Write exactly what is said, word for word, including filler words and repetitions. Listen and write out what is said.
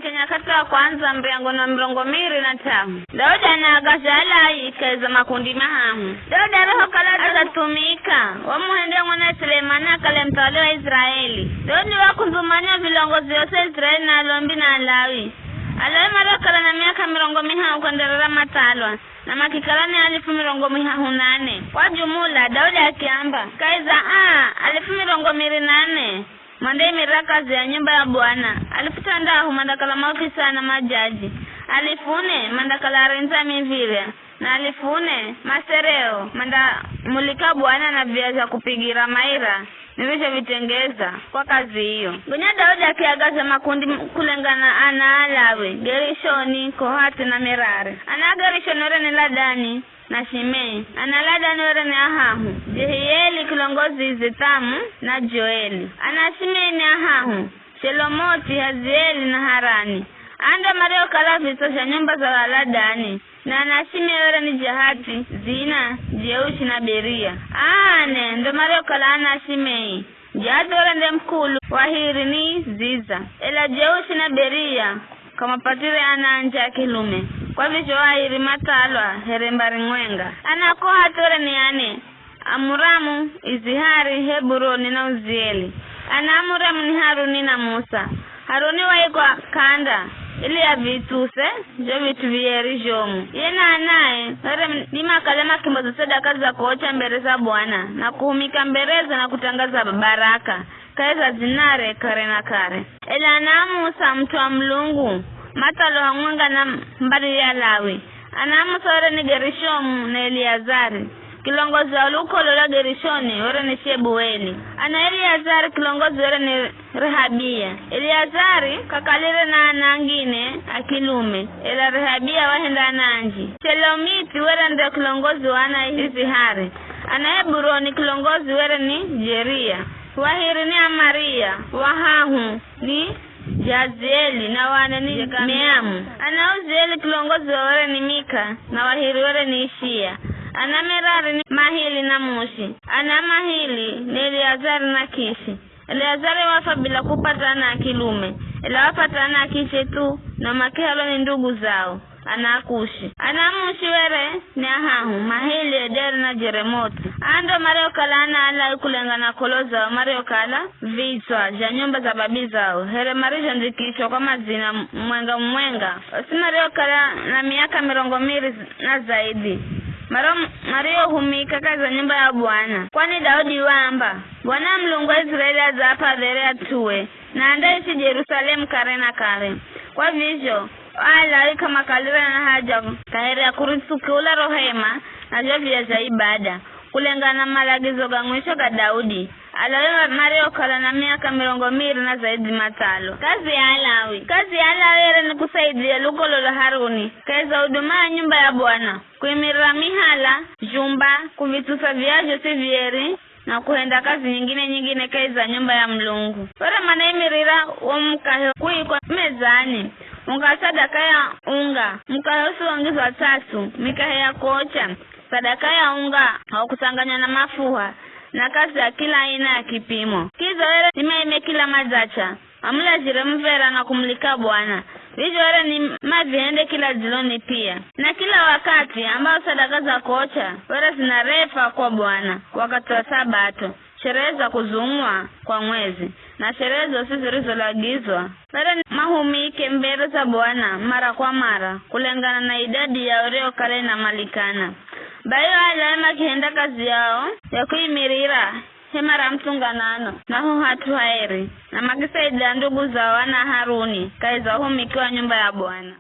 Cha nyakati wa kwandza, muryango na mirongo miri na t'ahu. Daudi anaagaza Alawi kahi za makundi mahahu. Daudi arihokala adzathumika, wamuhendya mwana Sulemani akale muthawali wa Iziraeli. Daudi wakudhumanya vilongozi vyosi vya Iziraeli na alombi na Alawi. Alawi mariokala na miaka mirongo mihahu kwenderera mathalwa, na makikala ni alifu mirongo mihahu na ne. Kwa jumula, Daudi akiamba, kahi za aa alifu mirongo miri na ne, mandaimirira kazi ya nyumba ya Bwana, alifu t'andahu mandakala maofisa na majaji, alifu ne mandakala arendzi a miv̱irya, na alifu ne masereo mandamulika Bwana na via zha kupigira maira nirizhovitengeza kwa kazi iyo. Gonya Daudi akiagaza makundi kulengana na ana a Alawi, Gerishoni, Kohathi na Merari. Ana a Gerishoni were ni Ladani, na Shimei. Ana Ladani were ni ahahu, Jehieli kilongozi Zethamu na Joeli. Ana Shimei ni ahahu, Shelomothi, Hazieli na Harani. Aa ndo mariokala vitswa zha nyumba za Aladani. Na ana Shimei were ni Jahathi, Zina, Jeushi na Beria. Aa ne ndo mariokala ana Shimei. Jahathi were nde mukulu, wa hiri ni Ziza. Ela Jeushi na Beria k'amapatire ana anji a kilume, kwa vizho o airi mathalwa here mbari mwenga. Ana a Kohathi were ni ane, Amuramu, Izihari, Heburoni na Uzieli. Ana a Amuramu ni Haruni na Musa. Haruni waikwa k'anda ili avitsuse zho vit'u vieri zhomu. Iye na anae were ni makale makimboza sadaka za kocha mbere za Bwana, na kuhumika mbereze na kutangaza baraka kahi za dzinare kare na kare. Ela ana a Musa, mut'u wa Mulungu, mathalwa hamwenga na mbari ya Lawi. Ana a Musa were ni Gerishomu na Eliazari. Kilongozi wa lukolo lwa Gerishoni were ni Shebueli. Ana Eliazari kilongozi were ni Rehabia. Eliazari k'akalire na ana angine a kilume, ela Rehabia wahenda ana anji. Shelomiti were nde kilongozi wa ana Izihari. Ana Heburoni kilongozi were ni Jeria. Wa hiri ni Amaria, wa hahu ni Jazieli, na wa ne ni Jekameamu. Ana Uzieli kilongozi were ni Mika, na wa hiri were ni Ishia. Ana Merari ni Mahili na Mushi. Ana Mahili ni Eliazari na Kishi. Eliazari wafa bila kupata ana a kilume, ela wapata ana a kiche thu, na makihalwa ni ndugu zao, ana a Kushi. Ana a Mushi were ni ahahu, Mahili, Ederi na Jeremothi. Aa ndo mariokala ana a Lawi kulengana na kolo zao mariokala vitswa zha nyumba za babi zao, here marizhondhikishwa kwa madzina mumwenga mumwenga. Osi mariokala na miaka mirongo miri na zaidhi, maro-, mariohumika kahi za nyumba ya Bwana. Kwani Daudi waamba, Bwana Mulungu wa Iziraeli adzaap'a dheri at'ue, na andaishi Jerusalemu kare na kare. Kwa vizho, o Alawi k'amakalire na haja kaheri ya kuritsukula ro hema na zho via zha ibada, kulengana na malagizo ga mwisho ga Daudi. Alawi ma-, mariokala na miaka mirongo miri na zaidhi mathalwa. Kazi ya Alawi. Kazi ya Alawi yere ni kusaidhia lukolo lwa Haruni kahi za huduma ya nyumba ya Bwana, kuimirira mihala, zhumba, kuvitsusa via zhosi vieri, na kuhenda kazi nyingine-nyingine kahi za nyumba ya Mulungu. Were manaimirira wo mukahe kuikwa mezani, unga, sadaka ya unga, mukahe usiwongizwa ts'ats'u, mikahe ya kocha, sadaka ya unga wa kutsanganywa na mafuha, na kazi ya kila aina ya kipimo. Kidza were ni maime kila madzacha, mamulazhire muv̱era na kumulika Bwana. Vizho were ni mavihende kila dziloni pia. Na kila wakathi ambao sadaka za kocha were zinarefwa kwa Bwana wakathi wa Sabato, sherehe za kuzumwa kwa mwezi, na sherehe zosi zirizolagizwa, were ni mahumike mbere za Bwana mara kwa mara, kulengana na idadi ya oriokala inamalikana. Bai o Alawi makihenda kazi yao ya kuimirira hema ra muthunganano, na ho hat'u haeri, na makisaidia ndugu zao ana a Haruni kahi za uhumiki wa nyumba ya Bwana.